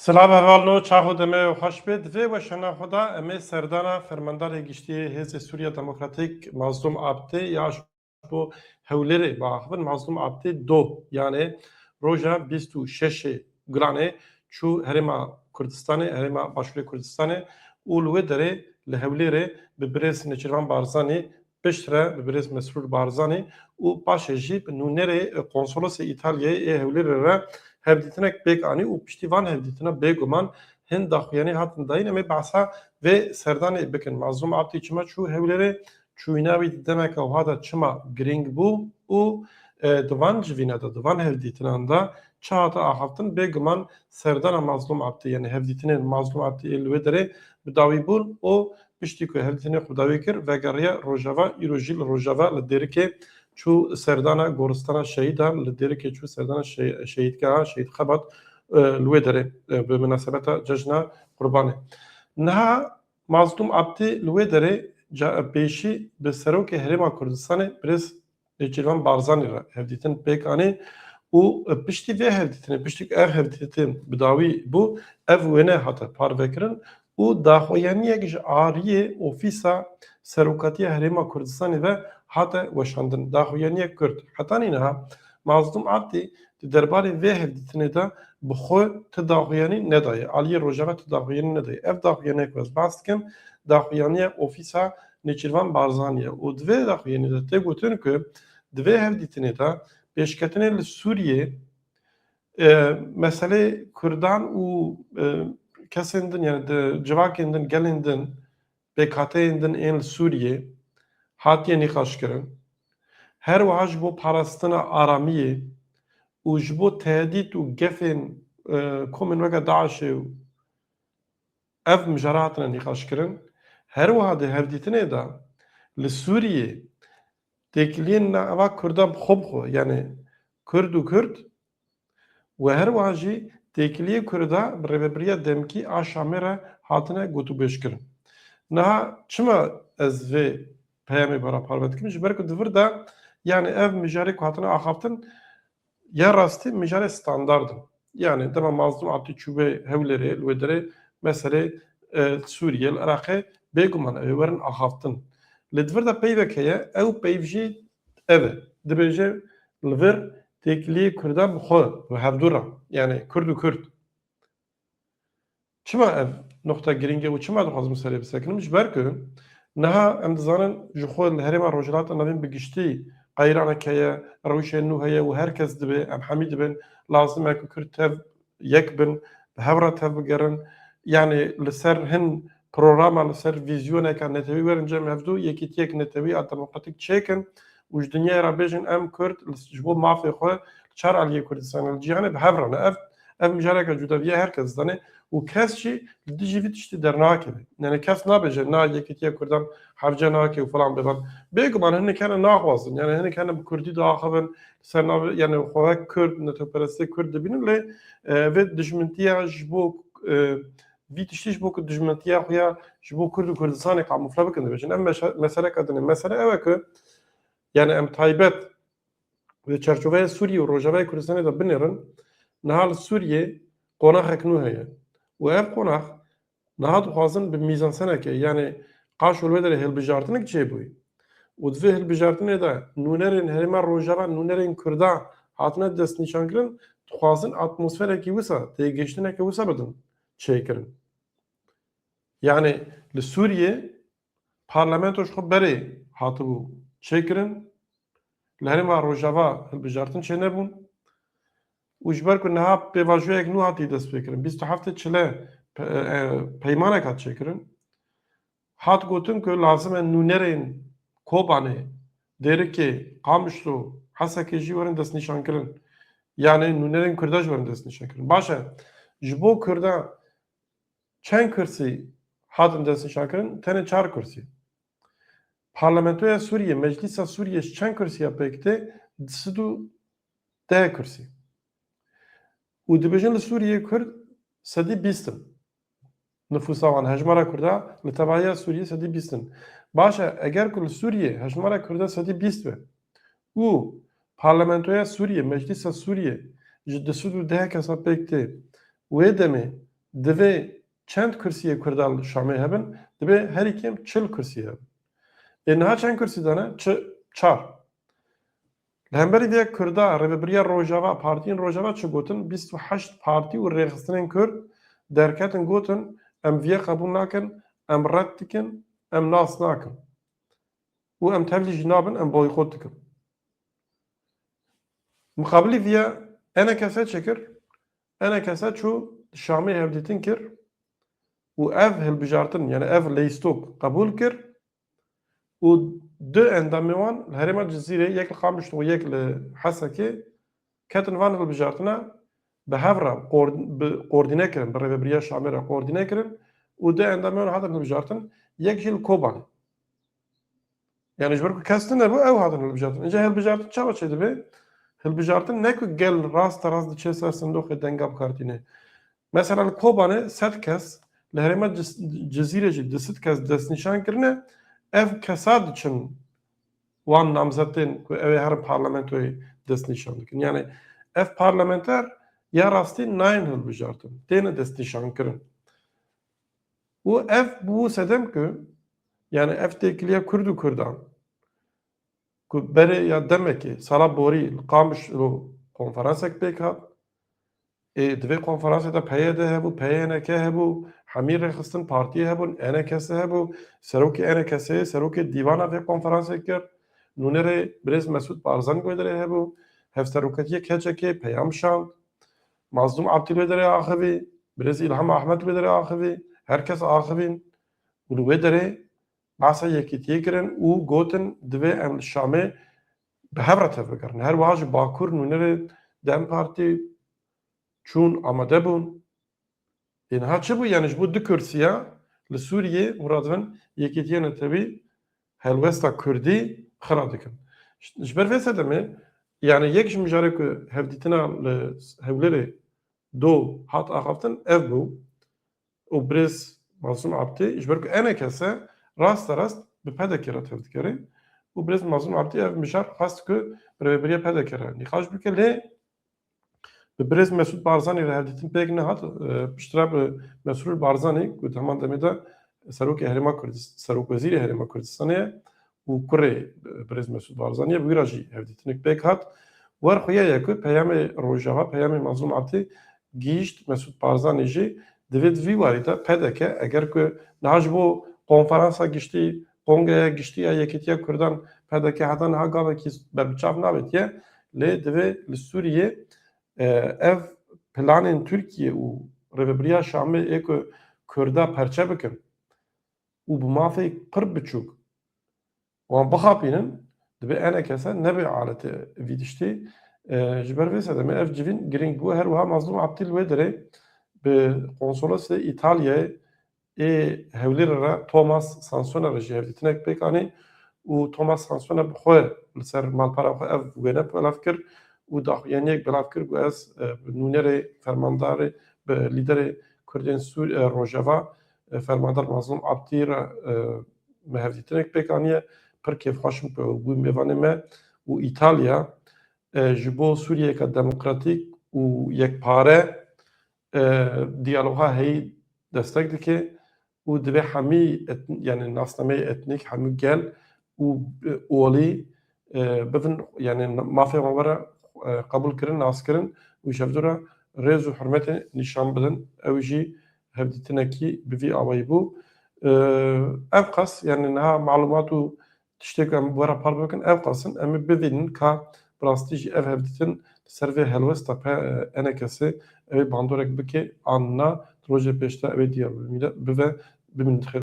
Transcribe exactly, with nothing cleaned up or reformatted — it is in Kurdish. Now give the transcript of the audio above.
Silav hevalno, çax û demê xweş be. Di vê weşana xwe de em ê serdana Fermandarê Giştî yê Hêzê Sûriya Demokratîk Mazlûm Abdî ya ji bo Hewlêrê biaxivin. Mazlûm Abdî do, yanê roja bîst û şeş Gulanê çû herêma Kurdistanê, herêma Başûrê Kurdistanê û li wê derê li Hewlêrê bi birêz Nêçîrvan Barzanî piştre bi birêz Mesrûr Barzanî û paşê jî bi nûnerê, e, konsolosê Îtalyayê ê Hewlêrê re hevdîtinek pêk anî û piştî van hevdîtina bêguman hin daxuyanî hatin dayîn. Em ê behsa vê serdanê bikin. Mazlûm Abdî çima çû Hewlêrê? Çûyîna wî di demeke wiha de çima girîng bû û, e, di van civîna de, di van hevdîtinan de çi hate axaftin? Bêguman serdana Mazlûm Abdî, yanî hevdîtinên Mazlûm Abdî ê li wê derê bi dawî bûn û piştî ku hevdîtinê xwe dawî kir, vegeriya Rojava, îro jî li Rojava li Dêrikê çû serdana goristana şehîdan, li Dêrikê çû serdana şe-, şehîdgeha Şehîd Xebat, e, li wê derê, e, bi minasebeta cejna Qurbanê. Niha Mazlûm Abdî li wê derê ca-, pêşî bi serokê Herêma Kurdistanê birêz Nêçîrvan Barzanî re hevdîtin pêk anî û piştî vê hevdîtinê, piştî ku ev hevdîtin bi dawî bû, ev wêne hate parvekirin û daxuyaniyek ji ariyê ofîsa Serokatiya Herêma Kurdistanê ve hate weşandin. Daxuyaniyek kurt. Hetanî niha Mazlûm Abdî di derbarê vê hevdîtinê de bi xwe ti daxuyanî nedaye. Aliyê Rojava ti daxuyanî nedaye. Ev daxuyaniyek ku ez behs dikim, daxuyaniya ofîsa Nêçîrvan Barzanî ye û di vê daxuyanî de tê gotin ku di vê hevdîtinê de pêşketinê li Sûriyê, e, meselê Kurdan û, e, kesên din, yani di civakên din, gelên din, pêkhateyên din ên li Sûriyê hatiye nîqaşkirin. Her wiha ji bo parastina aramiyê û ji bo tehdît û gefên, e, komên weke DAIŞê û ev mijara hatine nîqaşkirin. Her wiha di hevdîtinê de li Sûriyê têkiliyên nava Kurda bi xwe bi xwe, yani Kurd û Kurd, û her wiha jî têkiliyê Kurda bi rêvebiriya demkî a Şamê re hatine gotûbêjkirin. Niha çima ez vê peyamê bera parve dikim? Ji ber ku di vir de, yani ev mijarê ku hatine axaftin, ya rastî mijarê standard in. Yani dema Mazlûm Abdî çûbê Hewlêrê, li wê derê meselê, e, Sûriyê, li Iraqê, bêguman ew ê werin axaftin. Lê di vir de peyvek heye, ew peyv jî ev e. Dibêje li vir têkiliyê Kurdan bi xwe, bi hevdû re. Yani Kurd û Kurd. Çima ev noqta girîng e û çima dixwazim serê bisekinim? Ji ber ku niha em dizanin ji xwe li herêma Rojhilata Navîn bi giştî qeyranek heye, rewşên nû heye û her kes dibê, em hemî dibin, lazim e ku Kurd tev yek bin, bi hev re tev bigerin. Yani li ser hin programa, li ser vîzyoneka netewî werin cem hevdû, yekîtiyek netewî a demokratîk çêkin û ji dinyayê re bêjin, em Kurd li, ji bo mafê xwe li çar aliyê Kurdistanê, li cîhanê bi hev re ne. Ev, ev mijareke cuda bûye, her kes dizane û kes jî li dijî vî tiştî dernakeve. Yani kes nabêje, na, yekîtiya Kurdan hevce nake û falan bevan. Bêguman hinek hene naxwazin. Yani hinek hene bi Kurdî diaxivin, ser navê, yani xwe wek Kurd, netewperestê Kurd dibînin, lê, e, vê dijmintiya ji bo, e, vî tiştî ji bo ku dijmintiya xwe ya ji bo Kurd û Kurdistanê kamufle bikin dibêjin. Em meşe-, meseleka din e. Mesele ew e ku, yani em taybet di çarçoveya Sûriyê û Rojavayê Kurdistanê de binêrin, niha li Sûriyê qonaxek nû heye. Û ev qonax niha dixwazin bi mîzansenekê, yani qaşo li wê derê hilbijartinek çêbûyî. Û di vê hilbijartinê de nûnerên herêma Rojava, nûnerên Kurda hatine destnîşankirin, dixwazin atmosferekî wisa, têgihiştineke wisa bidin çêkirin. Yani li Sûriyê parlamento ji xwe berê hatibû çêkirin, li herêma Rojava hilbijartin çênebûn û ji ber ku niha pêvajoyek nû hatî destpêkirin, bîst û heftê çile pe-, e, peymanek hat çêkirin, hat gotin ku lazim e nûnerên Kobanê, Dêrikê, Qamişlo, Hesekê jî werin destnîşankirin. Yani nûnerên Kurda jî werin destnîşankirin. Baş e, ji bo Kurda çend kursî hatin destnîşankirin? Tenê çar kursî. Parlamentoya Sûriyê, Meclîsa Sûriyê ji çend kursiya pêk tê? Du sed û deh kursî. Û dibêjin li Sûriyê Kurd sedî bîst in. Nifûsa wan, hejmara Kurda li tevahiya Sûriyê sedî bîst in. Baş e, eger ku li Sûriyê hejmara Kurda sedî bîst be û parlamentoya Sûriyê, Meclîsa Sûriyê ji du sed û deh kesa pêk tê, wê demê divê çend kursiyê Kurda li Şamê hebin? Divê herî kêm çil kursiyê hebin. Ê niha çend kursî dane? Çi? Çar. Li hemberî vê Kurda, rêvebiriya Rojava, partiyên Rojava çi gotin? Bîst û heşt partî û rêxistinên Kurd derketin gotin, em vê qebûl nakin, em red dikin, em nas nakin. Û em tevlî jî nabin, em boykot dikin. Muqabilî vê E N K S çi kir? E N K S çû Şamê hevdîtin kir û ev hilbijartin, yani ev leystok qebûl kir û du endamê wan li herêma Cizîrê, yek li Qamişlo û yek li Hesekê, ketin van hilbijartina bi hev re qor-, bi koordîne kirin, bi rêvebiriya Şamê re koordîne kirin û du endamê wan hatin hilbijartin, yek jî li Kobanê. Yani ji ber ku kes tune bû, ew hatin hilbijartin. Înca hilbijartin çawa çêdibe? Hilbijartin ne ku gel raste rast diçe ser sindoqê denga bikartîne. Mesela li Kobanê sed kes, li herêma Ciz-, Cizîrê jî du sed kes destnîşan kirine, ev kesa diçin wan namzetên ku ew ê herin parlamentoyê destnîşan dikin. Yani ev parlamenter ya rastî nayên hilbijartin, têne destnîşan kirin. Û ev bû sedem ku, yani ev têkiliya Kurd û Kurdan ku berê ya demekê, sala borî li Qamişlo konferansek pêk hat. Ê, di vê konferansê de P Y D hebû, P Y N K hebû, hemî rêxistin partiyê hebûn, E N K S hebû, serokê E N K S, serokê dîvana vê konferansê kir. Nûnerê birêz Mesûd Barzanî wê derê hebû, hevseroketiyê K Ç K peyam şand. Mazlûm Abdî wê derê axivî, birêz Îlham Ahmed wê derê axivî, her kes axivîn û li wê derê behsa yekîtiyê kirin û gotin, divê em li Şamê bi hev re tevbigerin. Her wiha ji Bakur nûnerê DEM Partî çûn, amade bûn. Ê niha çi bû? Yani ji bo du kursiya li Sûriyê, hûn radibin, Yekîtiya Netewî helwesta Kurdî xira dikin. Ji, ji ber vê sedemê, yani yek ji mijarê ku hevdîtina li Hewlêrê do hat axaftin ev bû. Û birêz Mazlûm Abdî, ji ber ku E N K S raste rast bi P D K re tevdigere û birêz Mazlûm Abdî ev mijar xwest ku bi rêvebiriya P D K re nîqaş bike, lê bi birêz Mesûd Barzanî re hevdîtin pêk nehat, e, piştre bi Mesrûr Barzanî ku di heman demê de serokê Herêma Kurdis-, serokwezîrê Herêma Kurdistanê ye û kurê, e, birêz Mesûd Barzanî ye, bi wî re jî hevdîtinek pêk hat. Wer xuya ye ku peyamê Rojava, peyamê Mazlûm Abdî gihîşt Mesûd Barzanî jî, divê di vî warî de P D K, eger ku niha ji bo konferansa giştî, kongreya giştî ya Yekîtiya Kurdan, P D K heta niha gavekî berbiçav navêtiye, lê divê li Sûriyê, e, ev planên Tirkiye û rêvebiriya Şamê ê ku Kurda perçe bikin û bi mafê pir biçûk wan bixapînin, divê E N K S nebe aletê vî tiştî. E, ji ber vê sedemê ev civîn girîng bû. Her wiha Mazlûm Abdî li wê derê bi konsolosê Îtalyayê ê Hewlêrê re Thomas Sansone re jî hevdîtinek pêk anî û Thomas Sansone bi xwe li ser malpera xwe ev wêne belav kir û daxuyaniyek belav kir ku ez, e, bi nûnerê fermandarê, bi lîderê Kurdên Sûr-, e, Rojava, e, fermandar Mazlûm Abdî re, e, me hevdîtinek pêk aniye. Pir kêfxweş im ku ew bû mêvanê me û Îtalya, e, ji bo Sûriyeyeke demokratîk û yekpare, e, diyaloga heyî destek dike û divê hemî et-, yani nasnameyê etnîk, hemî gel û, e, olî, e, bivin, yani mafê wan were, e, qebûl kirin, nas kirin û ji hevdû re rêz û hurmetê nîşan bidin. Ew jî hevdîtinekî bi vî awayî bû. E, ev qas, yani niha malumat û tiştê ku em bi we re parve bikin, ev qas in. Em ê bibînin ka bi rastî jî ev hevdîtin li ser vê helwesta P-, E N K S'ê ew ê bandorek bike an na, di rojê pêş de ew ê diyar bibe. Bimînin xêr.